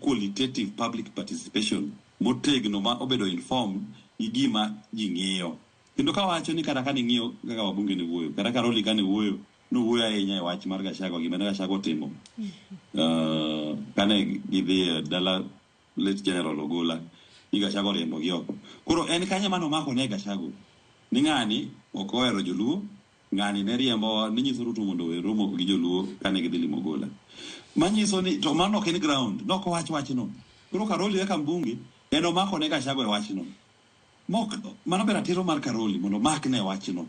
qualitative public participation motegno ma obedo informed gi gima ji ng'iyo. Kendo kawacho ni kata kane ing'iyo kaka wabunge ne wuoyo, kata Karoli kane wuoyo, nowuoyo ahinya e wach mar Gachagua, gima ne Gachagua otimo. Kane gidhi e dala late General Ogola, ni Gachagua oriembo gi oko. Koro en kanye mane omako ne Gachagua? Ni ng'ani ok ohero joluo, ng'ani ne riembo, ne nyiso Ruto mondo owe romo gi joluo kane gidhi limo Ogola. Manyiso ni, to mano ok en ground, nok owach wachno. Koro Karoli kaka mbunge, en omako ne Gachagua e wachno. Mok, mano be ratiro mar Karoli mondo omakne wachno.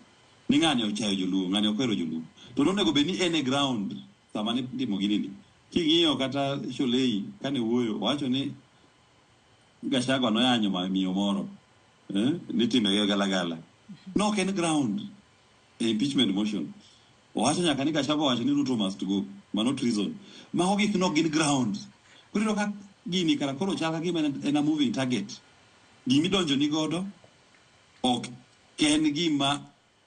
Ni ng'ani ochayo joluo, ng'ani ok ohero joluo. To nonego bed ni en e ground sama ne itimo gini ni. King'iyo kata Sholei kane wuoyo, owacho ni Gachagua noyanyo miyo moro, nitime gi galagala. No ok en ground e impeachment motion. Owacho nyaka ni Gachagua owacho ni Ruto must go. Mano treason. Mago gik nok gin ground. Koro iyudo ka gini kara koro chal ka gima en a moving target. Gima idonjo ni godo ok en gima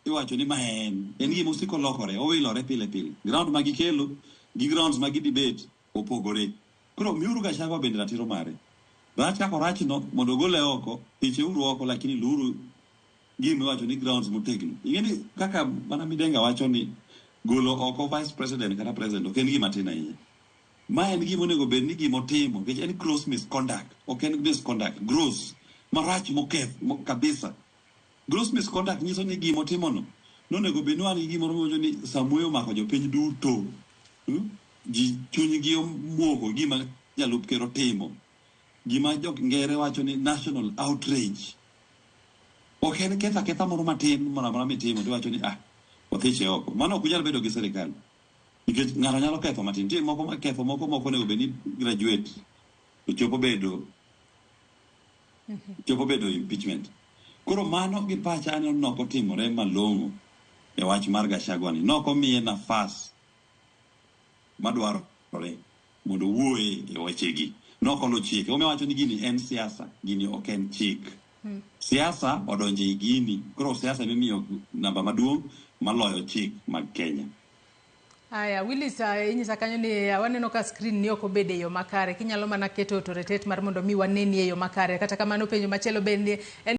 iwacho ni ma en. En gima osiko lokore, owilore pile pile. Ground ma gikelo gi grounds ma gi debate opogore. Koro miuru Gachagua bende ratiro mare. Rach kaka orachno mondo ogole oko, thicheuru oko lakini luuru gima iwacho ni grounds motegno. Ing'e ni kaka mana Midenga wacho ni golo oko vice president kata president ok en gima tin ahinya. Ma en gima onego bed ni gima otimo nikech en gross misconduct. Ok en misconduct, gross. Marach moketh kabisa. Gross misconduct nyiso ni gima otimono nonego bed ni wan gi gimoro miwacho ni Samuoyo omako jopiny duto. Ji chunygi omoko gima jalup ker otimo. Gima jo ngere wacho ni national outrage. Ok en ketho aketha moro matin moro amora mitimo tiwacho ni ah othiche oko. Mano ok unyal bedo gi sirikal. Nikech ng'ato nyalo ketho matin. Nitie moko ma ketho moko mok onego bed ni graduate to chopo bedo impeachment. Koro mano gi pacha aneno nok otimore malong'o e wach mar Gachagua ni. Nok omiye nafas madwarore mondo owuoye e wechegi. Nok olo chike. Omiyo awacho ni gini en siasa, gini ok en chik. Siasa odonjo ei gini. Koro siasa emimiyo namba maduong' maloyo chik mag Kenya. Aya, Willis, inyisa kanyo ni waneno ka screen ni ok obedo e yo makare. Kinyalo mana keto auto rotate mar mondo mi waneni e yo makare. Kata kamano penjo machielo bende en